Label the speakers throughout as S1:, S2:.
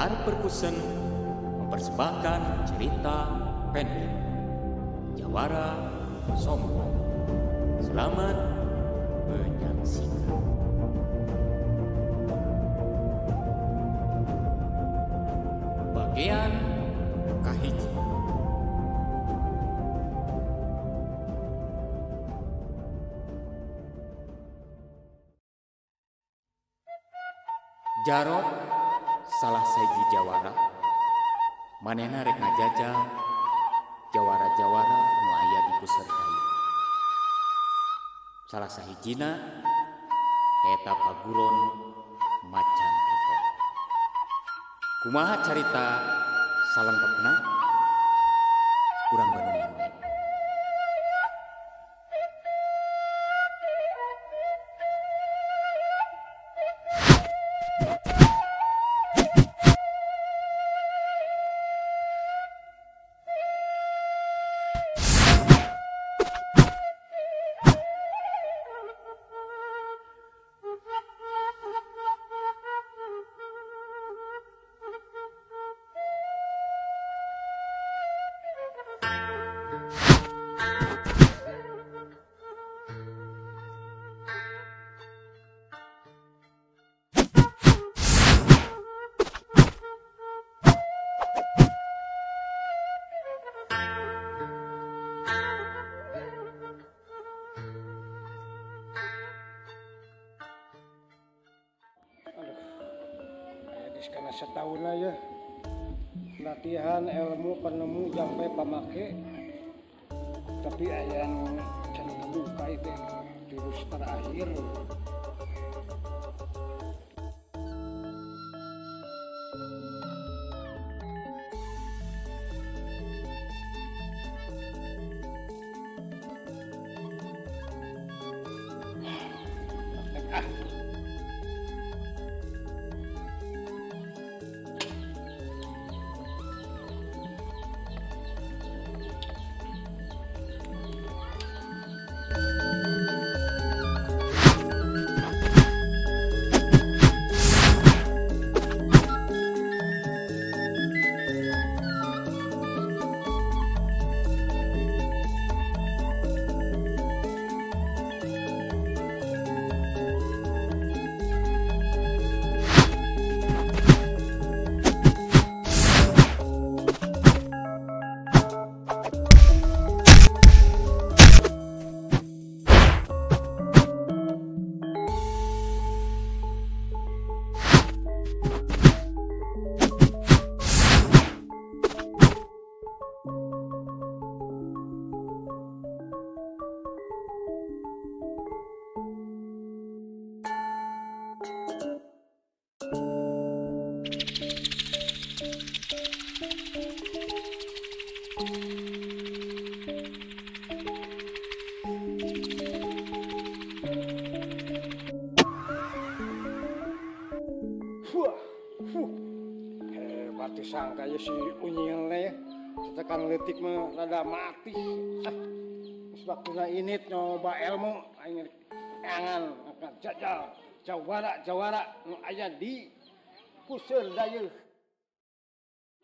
S1: Gelar Perkusen mempersembahkan cerita pendek Jawara Sombong. Selamat menyaksikan. Bagian kahiji. Jarot salah sahiji jawara, manehna rek ngajajal jawara-jawara nu aya di Puseur Dayeuh. Salah sahijina eta paguron Macan Kepok. Kumaha carita salengkepna? Urang Bandung we.
S2: Karena setahun aja latihan ilmu penemu sampai pamake, tapi ayam can buka itu jurus terakhir. Hebat sangka ya si unyilnya ya, tekan letik mah rada mati. Waktuna init nyoba ilmu aing angan akan jajal jawara nu aya di Puseur Dayeuh.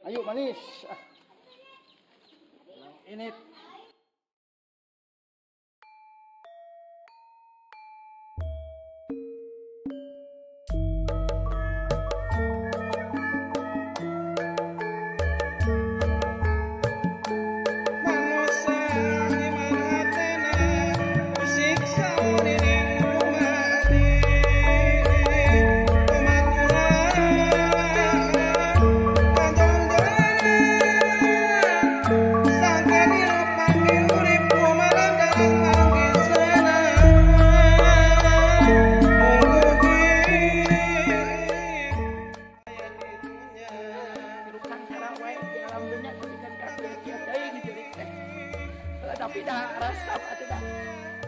S2: Ayo manis. Init.
S3: Tapi dah resep atuh dah.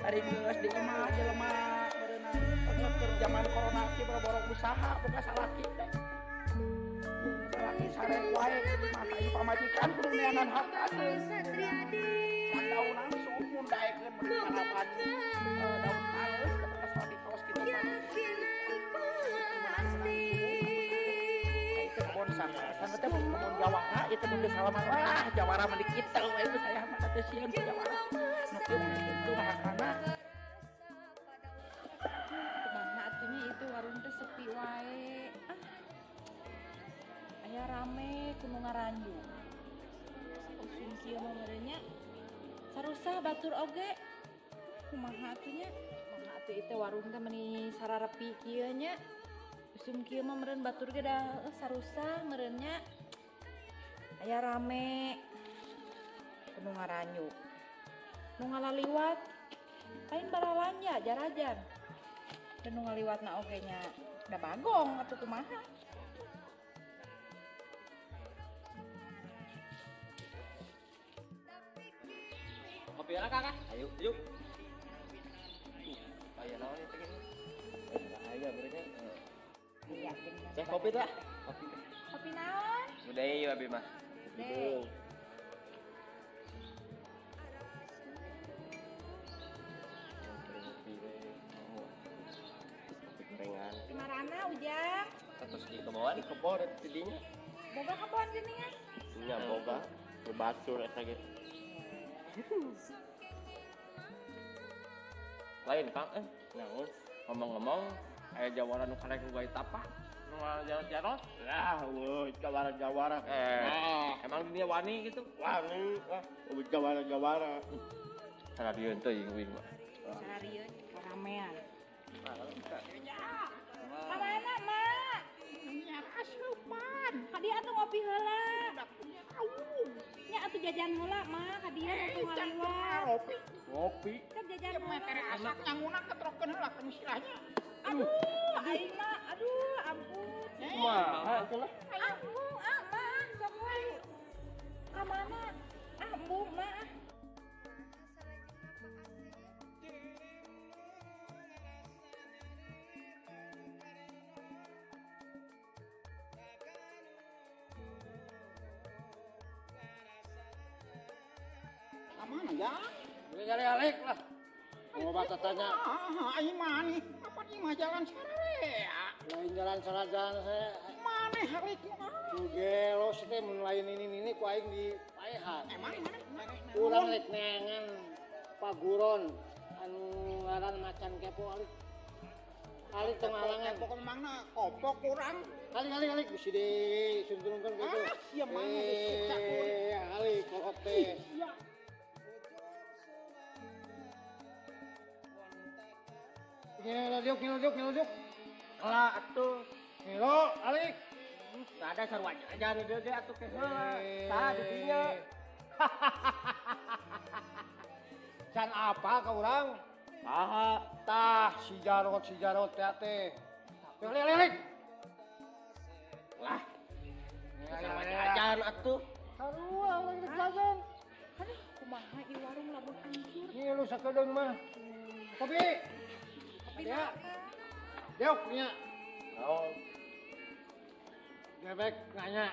S3: Ari geus di imah jelema meureunna keur zaman corona kieu boro-boro usaha boga salaki teh. Salaki sare wae di imah ieu pamajikan kudu neangan harta teh. Daun langsung mun daekeun meuli paraban daun tales ka salaki kaos kitu. Itu kebon saha. teh mun jawara ieu teh nu salaman wah jawara mah dikitel we itu saya mah teh sieun ku jawara. Nu kitu mahakana.
S4: Kumaha atunya itu warung teh sepi wae. Ah. Aya rame ku nu ngaranju. Usum kieu mah meureun nya sarusah batur oge. Kumaha atunya? Kumaha atuh ieu teh warung teh meuni sararepi kieu nya. Usum kieu mah meureun batur ge da sarusah meureun nya. Aya rame ku nu ngaranyu. Nu ngalaliwat lain baralanja jarajan. Dan nu ngaliwatna oge nya da bagong atuh kumaha.
S5: Kopi lah kakak. Ayo, yuk. Ayo naon itu gini. Bahaya berarti.
S4: Iya,
S5: teh kopi teh. Kopi.
S4: Kopi naon?
S5: Udah iya abi mah.
S4: Deh.
S5: Kopi gorengan.
S4: Di marana Ujang?
S5: Terus di kebon, di kebon tidinya.
S4: Boga kebon geuningan?
S5: Nya boga. Basur eta ge. Lain Kang, naon? Ngomong-ngomong, aya jawara nu karek gawe tapa, nu jarot-jarot.
S2: Lah, eueuh jawara-jawara.
S5: Emang dunia wani gitu?
S2: Wani, wah, jawara-jawara.
S5: Sararieun teuing uing mah.
S4: Sararieun ramean. Ka mana, Mak?
S3: Nya asupan.
S4: Ka dieu atuh ngopi heula. Nya atuh jajan heula, Mak. Ka dieu atuh ngaliwat.
S3: Ngopi.
S2: Ngopi.
S4: Kan jajan heula.
S3: Tere asak nyanguna ketrokeun heula kan istilahnya.
S4: Aduh, aing mah, aduh, ampun.
S2: Kumaha cenah?
S4: Ampun, ah, Mak, sok wae. Ka mana? Ah, embung, Mak.
S3: Ka mana ya?
S2: Alik-alik lah. Mau baca tanya.
S3: Aing mah nih, apa di mah jalan sararea?
S2: Lain jalan sarajan saya.
S3: Maneh halik mah.
S2: Nu gelo sih teh mun lain ini ku aing di paehan.
S3: Emang mana?
S2: Urang rek neangan paguron anu ngaran macan kepo alik. Alik teu ngalangan.
S3: Kepo memangna kopok urang.
S2: Alik bisi di sunturunkeun kitu.
S3: Ah, sia mah disiksa ku.
S2: Alik kolot teh.
S3: Sia.
S2: Ngelo diuk.
S5: Kalah atuh.
S2: Ngelo, alik.
S5: Enggak ada sarua jajan di dieu atuh ke heula. Tah di dinya.
S2: Can apa ka urang?
S5: Saha?
S2: Tah si Jarot teh teh. Alik.
S5: Lah. Sarua jajan atuh.
S2: Sarua urang rek jajan.
S4: Aduh, kumaha ieu warung lamun hancur.
S2: Ngilu sakedeung mah. Kopi. Ya. Diuk nya.
S5: Naon?
S2: Gebek nanya.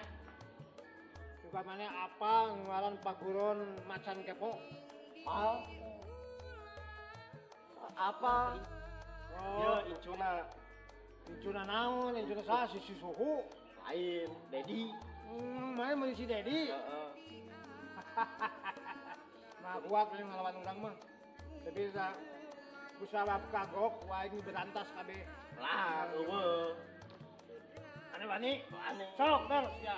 S2: Juga mana apa ngaran paguron macan kepo?
S5: Pal. Apa?
S2: Oh,
S5: ya incuna.
S2: Incuna naon? Incuna saha si suhu?
S5: Lain, Dedi.
S2: Main meuli si Dedi.
S5: Heeh.
S2: Mah kuat nih ngelawan urang mah. Tapi sa kusawab kagok wae berantas kabeh.
S5: Lah, eueuh.
S2: Ane wani?
S5: Wani.
S2: Sok, ber, ya.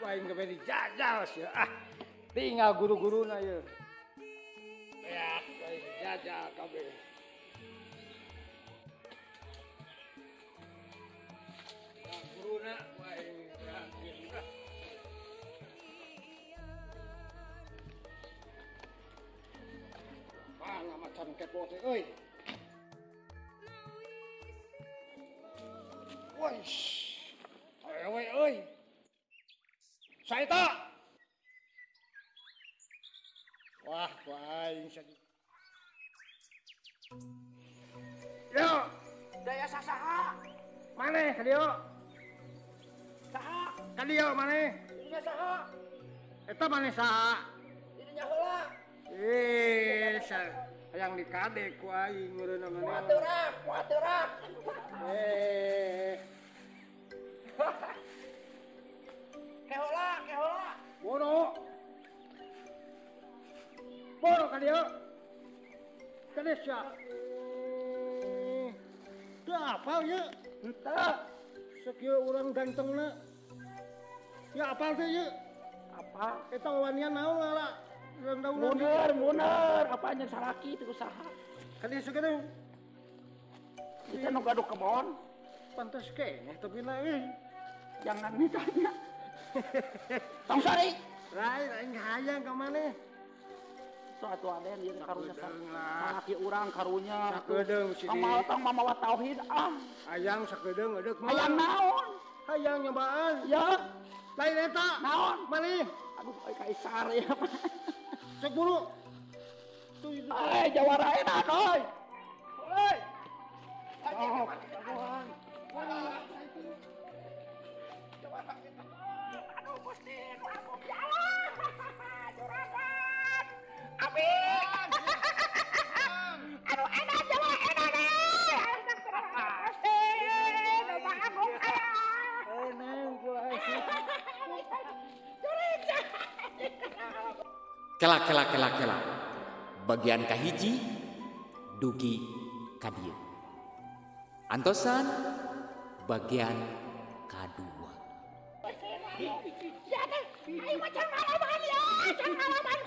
S2: Aing geus dijajal sia. Ah, tinggal guru-guruna ieu. Beak aing dijajal kabeh. Nah, guruna aing beak. Macan kepo teh euy. Wais. Awewe euy. Saeta. Wah, ku aing sadi. Yo,
S3: daya sasaha.
S2: Maneh ka dieu?
S3: Saha?
S2: Ka dieu maneh?
S3: Dinya saha?
S2: Eta maneh saha?
S3: Dinya heula.
S2: Eh, hayang dikade ku aing meureunna maneh.
S3: Kuaturak, kuaturak.
S2: Eh.
S3: Kehola, kehola.
S2: Bono. Bono ka dieu. Ka dieu sia. Teu apal ieu?
S3: Henteu.
S2: Sakieu urang gantengna. Ya apal teh ieu?
S3: Apa?
S2: Eta wawanian naon ngala?
S3: Mundur, mundur. Apa nya salaki teu usaha.
S2: Ka dieu sakieu.
S3: Kita nu gaduh kebon.
S2: Pantes keneh tapi na euy.
S3: Jangan ditanya. Tong sari.
S2: Lain aing hayang ka maneh.
S3: So atuh aden ieu karunya salaki urang karunya.
S2: Sakedeung si.
S3: Tong mau tong mamawa tauhid ah.
S2: Hayang sakedeung edeuk mah.
S3: Hayang naon?
S2: Hayang nyobaan.
S3: Ya.
S2: Lain eta.
S3: Naon?
S2: Maneh.
S3: Aduh kaisar ya.
S2: Cek buru. Tuh itu.
S3: Eh jawara enak euy. Euy.
S2: Oh,
S3: aduh Gusti, aku ya Allah. Juragan. Amin. Aduh enak jawa enak deh. Gusti, loba agung aya.
S2: Eneng kula
S1: Kela kela kela kela. Bagian kahiji dugi ka dieu. Antosan bagian kadua.
S3: Ya teh, aing macan ngalaman ya, can ngalaman.